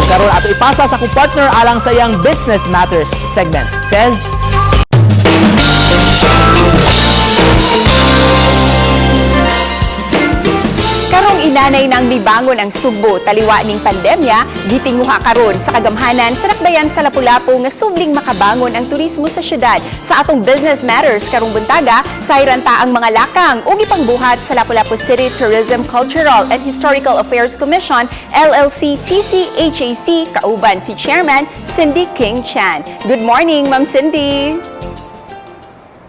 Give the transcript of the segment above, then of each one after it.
Karon ato ipasa sa akong partner alang sa iyang Business Matters segment. Says Karong inanay nang mibangon ang Sugbo taliwa ning pandemya, gitinguha karon sa kagamhanan sa dakbayan sa Lapu-Lapu nga subling makabangon ang turismo sa syudad. Sa atong Business Matters karong buntaga, sayran ta ang mga lakang ug ipangbuhat sa Lapu-Lapu City Tourism Cultural and Historical Affairs Commission LLC TCHAC kauban si Chairman Cindy King Chan. Good morning, Ma'am Cindy.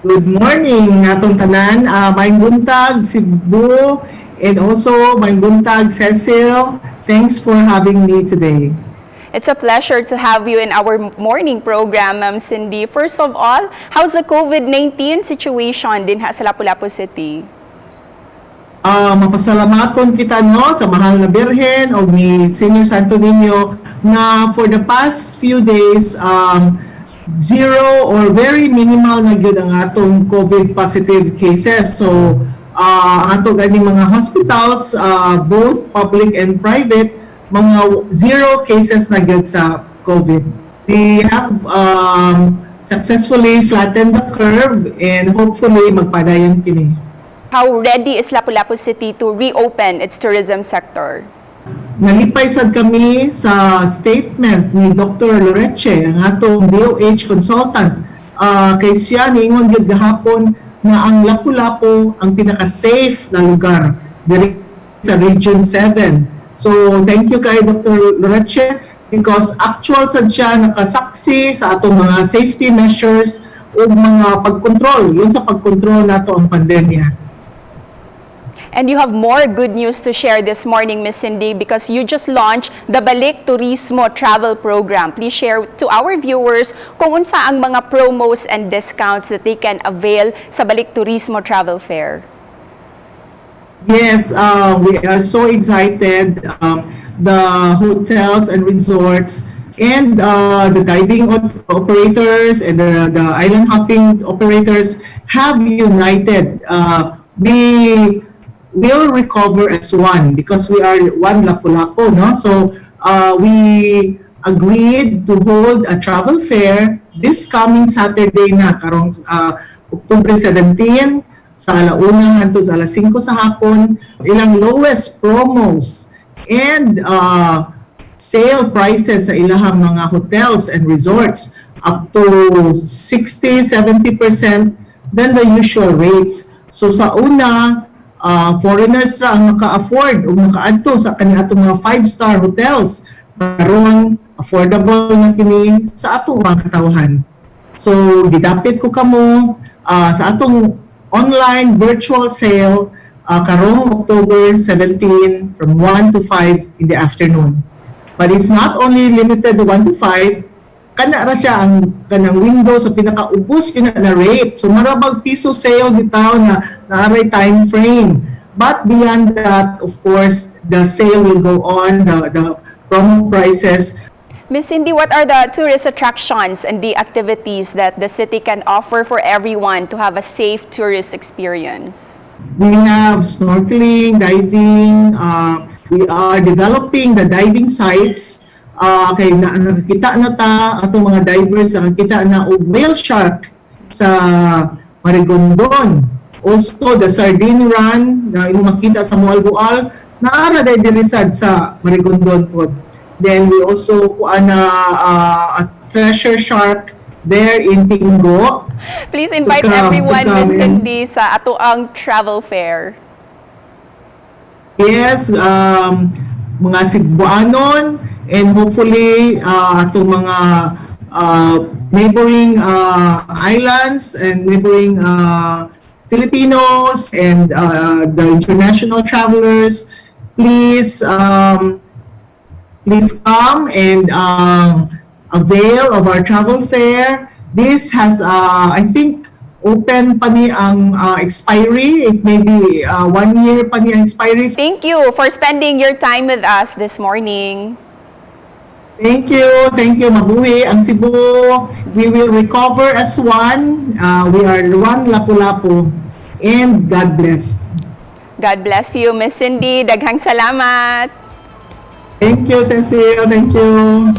Good morning natong tanan. Maayong buntag Cebu and also maayong buntag, Cecil. Thanks for having me today. It's a pleasure to have you in our morning program, Ma'am Cindy. First of all, how's the COVID-19 situation dinha sa Lapu-Lapu City? Mapasalamaton kita, no, sa mahal na Birhen o ni Senior Santo Niño na for the past few days, zero or very minimal na gyud ang atong COVID positive cases. So ang ato gani mga hospitals, both public and private, mga zero cases na gyud sa COVID. We have successfully flattened the curve and hopefully magpadayon kini. How ready is Lapu-Lapu City to reopen its tourism sector? Nalipay sad kami sa statement ni Dr. Loreche, ang atong DOH consultant. Kay siya niingon gyud gahapon na ang Lapu-Lapu ang pinaka-safe na lugar diri sa Region 7. So thank you kay Dr. Loreche because actual sad siya nakasaksi sa atong mga safety measures ug mga pagkontrol, yun sa pagkontrol nato ang pandemya. And you have more good news to share this morning, Miss Cindy, because you just launched the Balik Turismo Travel Program. Please share to our viewers kung unsa ang mga promos and discounts that they can avail sa Balik Turismo Travel Fair. Yes, we are so excited. The hotels and resorts and the diving operators and the island hopping operators have united. We will recover as one because we are one Lapu-Lapu, no? So we agreed to hold a travel fair this coming Saturday na, karong October 17, sa alauna hangtod sa alas 5 sa hapon, ilang lowest promos and sale prices sa ilahang mga hotels and resorts up to 60, 70% than the usual rates. So sa una, foreigners ra ang maka-afford o makaadto sa kani atong mga five-star hotels. Karon affordable na kini sa atong mga katawhan. So gidapit ko kamo sa atong online virtual sale karong October 17 from 1 to 5 in the afternoon. But it's not only limited to 1 to 5, kana ra siya ang kanang window sa pinakaubos yun na rate. So marabag piso sale bitaw na naaray time frame. But beyond that, of course, the sale will go on, the promo prices. Miss Cindy, what are the tourist attractions and the activities that the city can offer for everyone to have a safe tourist experience? We have snorkeling, diving. We are developing the diving sites. Kay na, nakakita na ta atong mga divers, nakakita na og whale shark sa Marigondon. Also the sardine run na imong makita sa Moalboal, naara day diri sad sa Marigondon pod. Then we also kuan na a thresher shark there in Tingo. Please invite To come, everyone, to come Miss and- Cindy, sa atoang travel fair. Yes, mga Sigbuanon and hopefully atong mga neighboring islands and neighboring Filipinos and the international travelers, please come and avail of our travel fair. This has, I think, open pa ni ang expiry. It may be one year pa ni ang expiry. Thank you for spending your time with us this morning. Thank you. Thank you. Mabuhi ang Cebu. We will recover as one. We are one Lapu-Lapu. And God bless. God bless you, Miss Cindy. Daghang salamat. Thank you, Cecile. Thank you.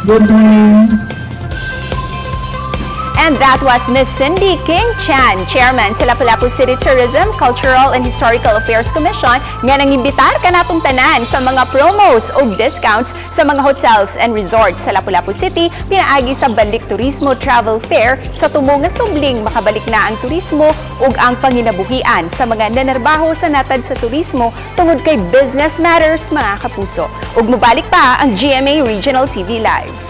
Good morning. And that was Miss Cindy King Chan, Chairman sa Lapu-Lapu City Tourism, Cultural and Historical Affairs Commission, nga nangimbitar kanatong tanan sa mga promos o discounts sa mga hotels and resorts sa Lapu-Lapu City pinaagi sa Balik Turismo Travel Fair sa tumo nga subling makabalik na ang turismo ug ang panginabuhian sa mga nanarbaho sa natad sa turismo tungod kay Business Matters, mga kapuso. Ug mobalik pa ang GMA Regional TV Live.